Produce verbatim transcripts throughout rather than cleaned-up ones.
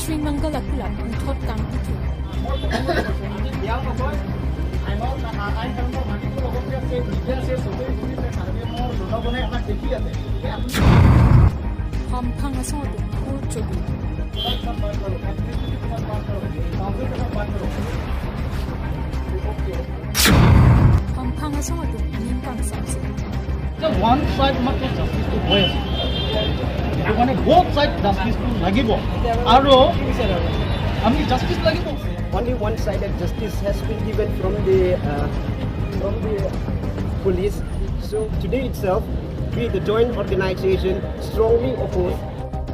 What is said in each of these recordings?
শ্ৰীমংগল আকুলাত উঠত কাম উঠে। হামফাং আছং আদুম হুৰ চবি। হামফাং আছং আদুম ning kangsamse. ওৱান চাইড মাত্ৰ জাষ্টিচটো হৈ আছে। সেইটো কাৰণে বথ চাইড জাষ্টিচটো লাগিব। আৰু আমি জাষ্টিচ লাগিব। Only one-sided justice has been given from the uh, from the police. So today itself, we, the joint organization, strongly oppose.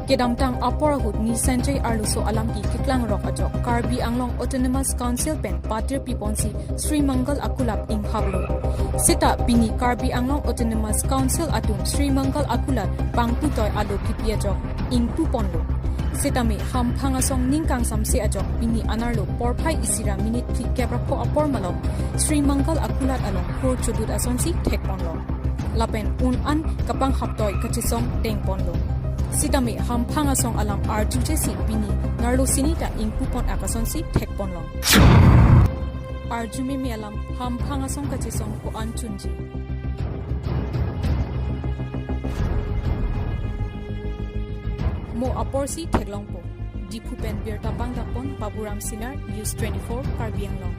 Kedamtang apor ahut ni Sanjay arloso alampi keklang rok ajok Karbi Anglong Autonomous Council pen patir piponsi Sri Mangal Akulat inghaplo. Seta pini Karbi Anglong Autonomous Council atum Sri Mangal Akulat pangputoi alo kipi ajok ingpuponlo. Setame Hamphang Asong ning kangsamse ajok pini anerlo porphai isi ra minute phli kep ra pho apor malom Sri Mangal Akulat along hur chodut asonsi thekponlo. Lapen un an kapanghaptoi kachesong tengponlo. Setame Hamphang Asong alam arjujesi pini nerlo sini ta ingpupon akasonsi thekponlo. Arjumeme alam Hamphang Asong kachesong ko-an chunji. Mo aporsi theklongpo. Diphu pen birta pangdakpon Baburam Sinar, News twenty-four, Karbi Anglong.